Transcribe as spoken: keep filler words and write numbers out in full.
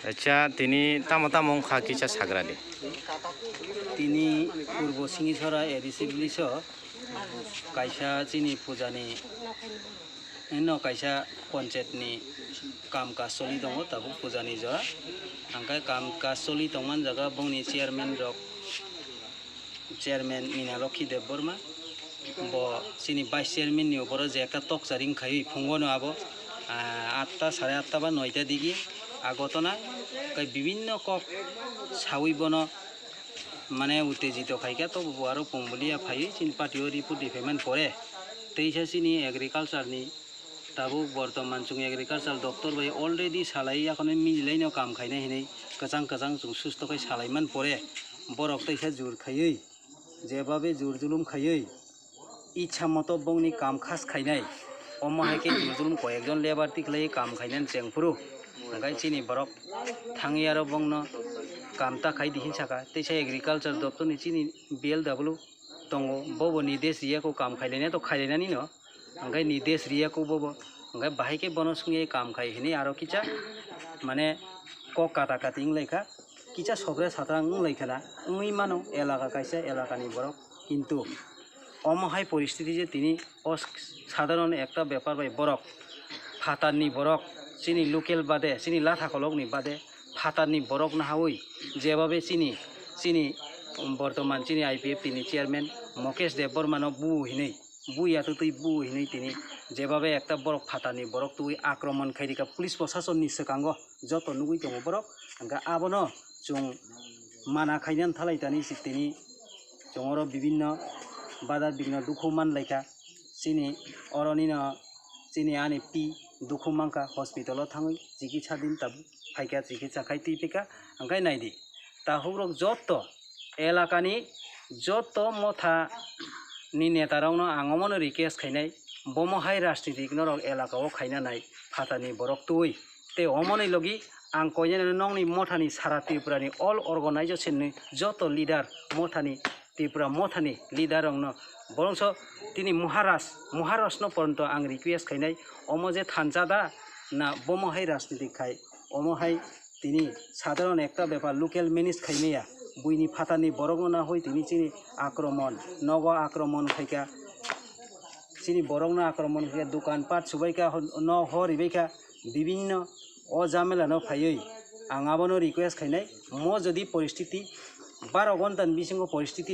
Acha, tini tamo tamo wngkha kisa sagra di. Tini Purbo Singisora A D C village o kaisa chini pujani, no kaisa panchayat ni kam kaj choli tongo, tabuk pujani jora. Hingke kam kaj choli tongman jaga bongni chairman rok, chairman Mina Lokhi Debbarma, bo chini vice chairman ni uporo je ekta tokcharing khaiwi phungo no abo, ah, atta, sare atta ba noita digi a gotona, kai bibinno kok sawi bono mane uttejito khaikha, tobo bo aro pungbulia phaiwi chini party o report riphaimani pore teisa chini agriculture ni tabuk bortoman chwng agriculture doptor bai already salai, yakhonwi minilaino kam khainai hinwi kwchang kwchang chwng susto khe salaimani pore borok teisa jur khaiwi, jebabe jur julum khaiwi, ichha moto bongni kam khas khainai, omo hai khe jur julum koyekjon labour tikhlaiwi kam khainani chengphuru, hingkhai chini borok thangwi aro bongno kam ta khai di hinsakha, teisa agriculture doptor ni chini B L W tongo, bobo nidesh riyakho kam khailainai to khailainani no, hingkhai nidesh riyakho bobo, hingkhai bahai khe bono swngwi kam khai hinwi aro kisa mane kok kata kati wnglaikha, kisa sobre satrang wnglaikha na, wngwi mano elaka kaisa elakani borok, kintu omo hai poristiti je tini o sadharon ekta bepar bai borok phatarni borok chini local bade, chini latha kolokni bade phatarni borok nahawi jebabe chini, chini bortoman chini I P F T ni chairman Mukesh Debbarma no bu hinwi, bu yatutwi bu hinwi tini jebabe ekta borok phatarni borok twi akromon khairika police prosasonni swkango joto nugwi tongo borok, hingkhe abono chwng mana khainani thalai tani tini chwng oro bibinno badar bigno dukhu manlaikha. Chini oro nino chini ani pi dukhu mankha, hospital o thangwi chikitsa din tabuk phaikha, chikitsa khai twi phaikha. Hingkhai naidi, tahukrok jotto elakani jotto motha ni netarokno ang omono request khainai, bomo hai rajnitik norok elaka o khaina nai phatani borok twi. Tei omoni logi ang koinani nongni mothani sara Tripura ni all organization ni joto leader, mothani Tripura mothani leader rokno borongso tini Maharaj, Maharaj no poronto ang request khainai, omo je thansa da na bomo hai rajnitik khai, omo hai tini sadharon ekta bepar local manage khaimaya, buini phatarni borokno nahoi tini chini akromon, nogo akromon khaikha, chini borokno akromon khaikha, dukan pat subaikha, hor-, no hor ribaikha, bibinno o jamelano phaiwi ang abono request khainai, mo jodi poristiti baro ghonta ni bisingo poristiti